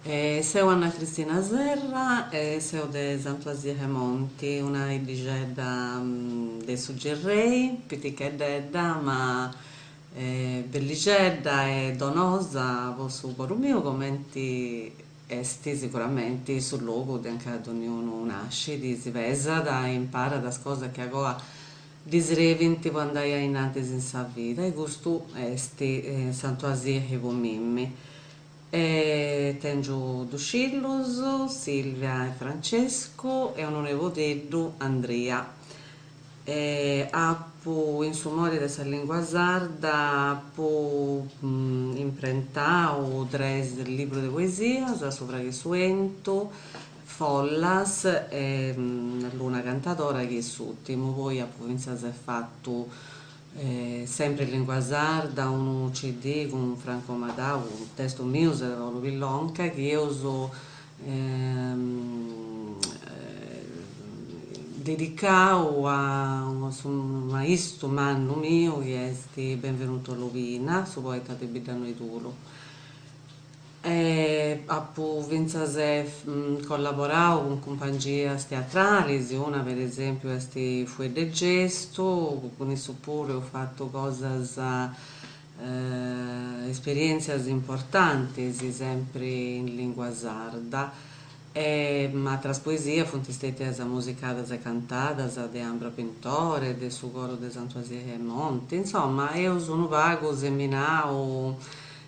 Seu Anna Cristina Serra e seu de Santu 'Asieche Monti, una 'iddixedda de su Gerrei, piticheddedda ma bellixedda e donosa po su coru miu comenti est siguramenti su logu de anca donniunu nascit, si pesat e imparat is cosas chi agoa ddi srebint po andai a innantis in sa vida e custu est Santu 'Asieche po mimmi. E tèngiu dus fillus, Silvia e Francescu, e unu nebodeddu, Andria. E apu, in su mori de sa lìngua sarda, apu imprentau tres librus de poesias, Su fragu 'e su 'entu, Follas e Luna cantadora chi est s'ùrtimu. Poi apu fintzas fatu Sempri in lingua sarda unu CD cun Franco Madau, cun testus mius e de Paulu Pillonca chi eus dedicau a su maistu mannu miu chi est Benvenuto Lobina, su poeta de Biddanoa 'e Tulu. E apu fintzas collaborau cun cumpangias teatralis, una per esempiu est Fueddu e Gestu, cun issus puru eus fatu cosas, esperientzias importantis sempri in lingua sarda. E atras poesias funt stetias musicadas e cantadas de Ambra Pintore, de su coru de Santu 'Asieche Monti, insoma eus unu pagu seminau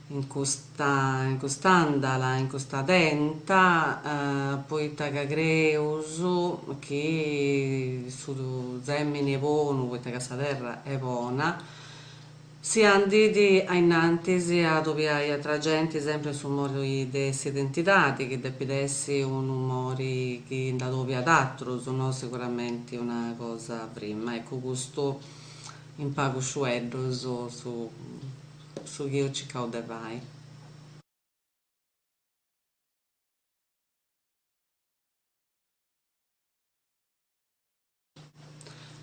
in custa in cust'andala, in custa tenta, poita ca creus chi su sèmini est bonu, poita ca sa terra est bona, si andit a innantis a adobiai atra genti sempri in su mori de s'identidadi, chi depit essi unu mori chi nd'adobiat atrus, no siguramenti una cosa frima. Eccu custu in pagus fueddus su su chi eus circau de fai.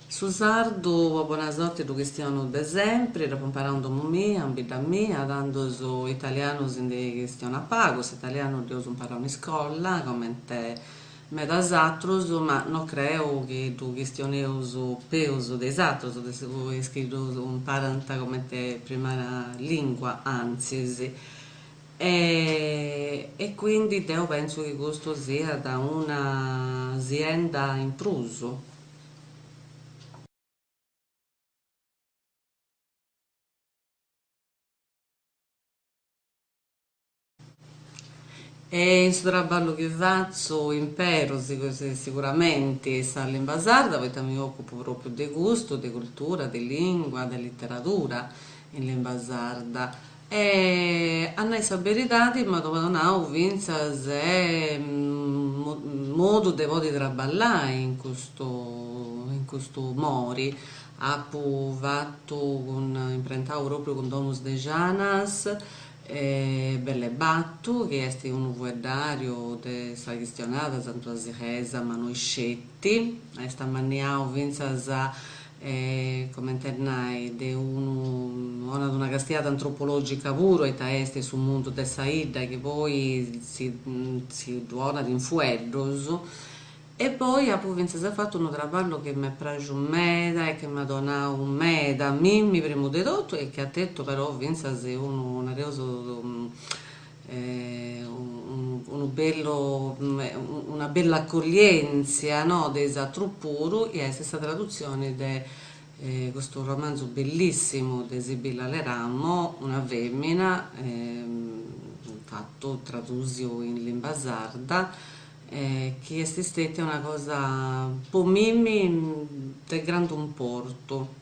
Su sardu po bona sorti ddu chistionu de sempri, dd'apu imparau in domu mia, in bidda mia, tandus italianu si ndi chistionat pagu, s'italianu dd'eus imparau in iscola, comente medas atrus, ma no creu chi ddu chistioneus peus de is atrus, de is chi ddu imparant comente prima lingua, antzis. E quindi deu pentzu chi custu siat una sienda in prus. E in su traballu chi fatzu imperu siguramenti sa limba sarda poita mi ocupu propriu de custu, de cultura, de lingua, de literadura in limba sarda E a nai sa beridadi m'at donau fintzas modu de podi traballai in custu in custu mori. Apu fatu cun imprentau propriu cun Domus de Janas Bell'e Battu chi est unu fueddariu de sa chistionada santuasichesa ma no isceti, est amanniau fintzas comente nai, de unu, 'onat una castiada antropologica puru a ita est su mundu de sa 'idda chi poi si si ddu 'onat in fueddus, e poi apu fintzas fatu unu traballu chi m'est praxu meda e chi m'at donau meda a mimmi primu de totu e chi at tentu però fintzas unu, nareus unu bellu una bella accoglientzia no de is atrus puru chi est sa tradutzioni de custu romanzu bellissimu de Sibilla Aleramo, una femina, fatu tradusiu in limba sarda, chi est stetia una cosa po mimmi de grandu importu.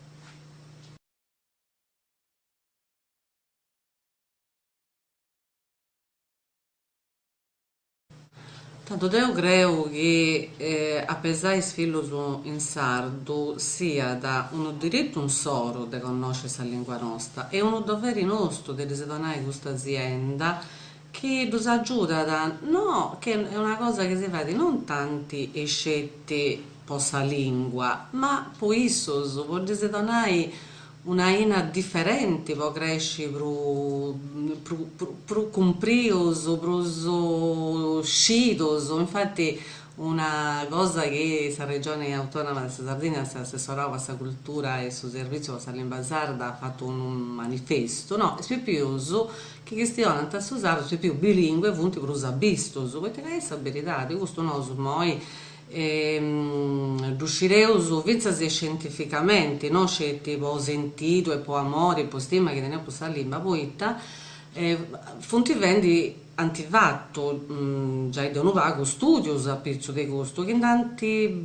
Tantu deu creu chi a pesai is fillus in sardu siat unu diritu insoru de connosci sa lingua nosta e unu doveri nostu de ddis donai custa sienda chi ddus agiudat, no, chi est una cosa chi si fait non tanti e sceti po sa lingua, ma po issus, po ddis donai. Un'aina diferenti po cresci prus prus cumprius, prus scidus, infati una cosa chi sa Regioni Autonoma de sa Sardigna, s'assessorau a sa cultura e su servìtziu po sa limba sarda at fatu unu manifestu, no, is pipius chi chistionant su sardu, is pipius bilingue funt prus abistus, poita ca est sa beridadi, custu nosu immoi Ddu scireus fintzas scientificamenti, no sceti po sentidu e po amori e po stima chi teneus po sa limba, poita funt fendi, ant fatu giai de unu pagu studius apitzus de custu, chi nd'ant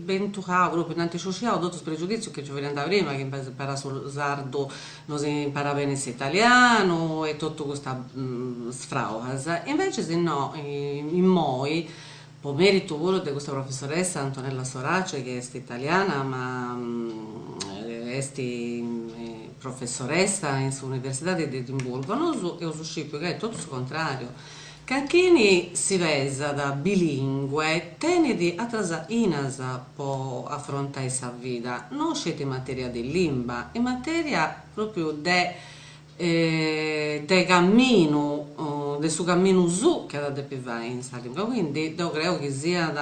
bentucau, propriu nd'ant sciusciau totus is pregiuditzius chi nci fiant prima, chi si imparat su sardu no si imparat beni s'italianu e totu custas fraulas, invecis no, immoi Po meritu puru de custa professoressa Antonella Sorace chi est italiana ma est professoressa in s'Universidadi de Edimburgo, nosu eus scipiu ca est totu su contrariu, ca chini si pesat bilingue tenit atras ainas po afrontai sa vida, no sceti in materia de limba, in materia propriu de de caminu, de su caminu suu chi at a depi fai in sa lingua, quindi deu creu chi siat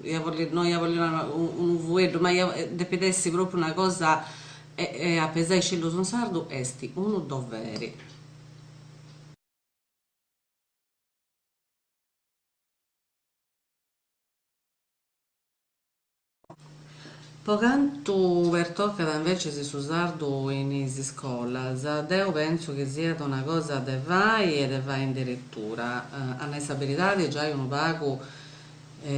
ia bolli no ia bolli nai unu fueddu ma ia depit essi propriu una cosa e a pesai is fillus in sardu est unu doveri. Po cantu pertocat invecis su sardu in is iscolas, deu pentzu chi siat una cosa de fai e de fai in deretura. A nai sa beridadi giai unu pagu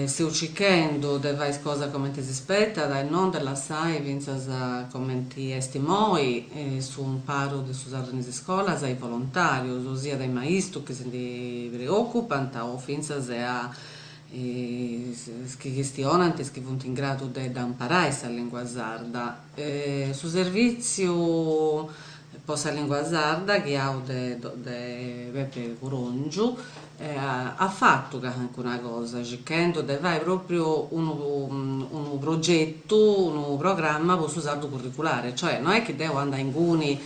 seu circhendu de fai is cosas comenti si spetat e non de lassai fintzas comenti est immoi su imparu de su sardu in is iscolas a is volontàrius, siat a is maistus chi si ndi preocupant o fintzas a is chi chistionant, is chi funt in gradu de dda imparai sa lìngua sarda. Su servìtziu po sa lìngua sarda, ghiau de de Pepe Corongiu, at fatu calincuna cosa, circhendu de fai pròpriu unu unu progetu, unu programma po su sardu curriculare, cioè no est chi deu andu a inguni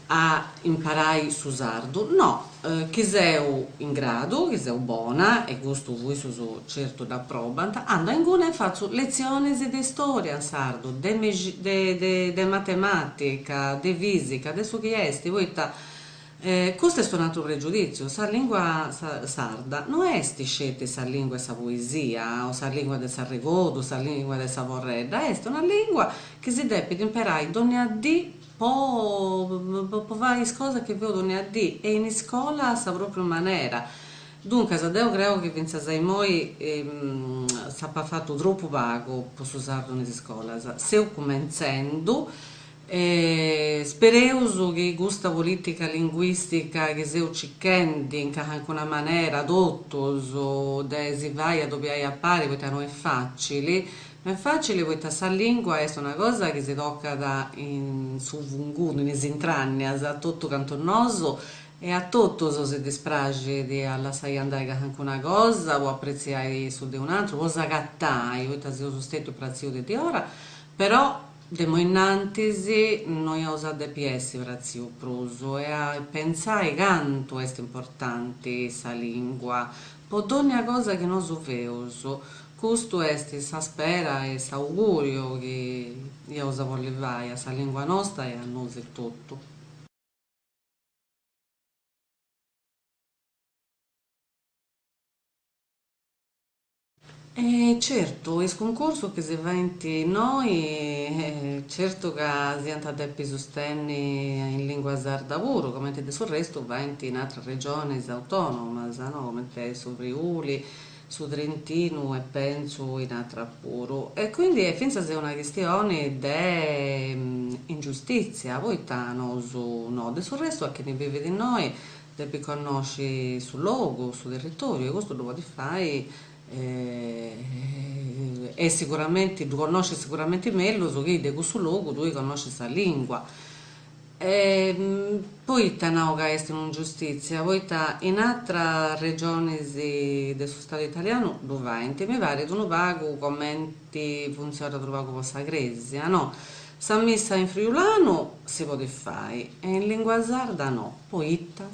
a imparai su sardu? No, chi seu in gradu, chi seu bona, e custu issus certu dd'aprobant, andu a inguni e fatzu letzionis de storia in sardu, de de de matematica, de fisica, de su chi est, poita custu est un'atru pregiuditziu, sa lingua sarda no est sceti sa lingua 'e sa poesia o sa lingua de s'arregodu, sa lingua de sa forredda, est una lingua chi si depit imperai dònnia dì po po fai is cosas chi feus dònnia dì e in iscola a sa pròpriu manera. Duncas deu creu chi fintzas a immoi s'apat fatu tropu pagu po su sardu in is iscolas. Seus cumentzendu e spereus chi custa politica linguistica chi seus circhendi in calincuna manera totus de si fai adobiai a pari poita no est facili No est facili poita sa lingua est una cosa chi si tocat in su fungudu, in is intrannias, a totu cantu nosu e a totus si dispraxit a lassai andai calincuna cosa po apretziai su de un'atru, po s'agatai, poita seus stètius pratzius de diora, però de immoi innantis no iaus a depi essi pratzius prus e a pentzai cantu est importanti sa lingua po dònnia cosa chi nosu feus Custu est sa spera e s'augùriu chi iaus a bolli fai a sa lìngua nosta e a nosu etotu. E certu, is cuncursus chi si faint innoi certu ca s'iant a depi sustenni in lìngua sarda puru, comenti de su restu faint in atras regionis autònomas, no, comente su Friuli, su Trentinu e pentzu in atras puru. E quindi est fintzas una chistioni de ingiustìtzia, poita nosu no. De su restu a chini bivit innoi depit connosci su logu, su territoriu e custu ddu podit fai e siguramenti ddu connoscit siguramenti mellus chi de cussu logu tui connoscis sa lingua. E poita nau ca est un'ingiustìtzia? Poita in atras regionis de su stadu italianu ddu faint, mi parit unu pagu comenti funtzionat unu pagu po sa crèsia, no? Sa missa in friulanu si podit fai e in lìngua sarda no, poita?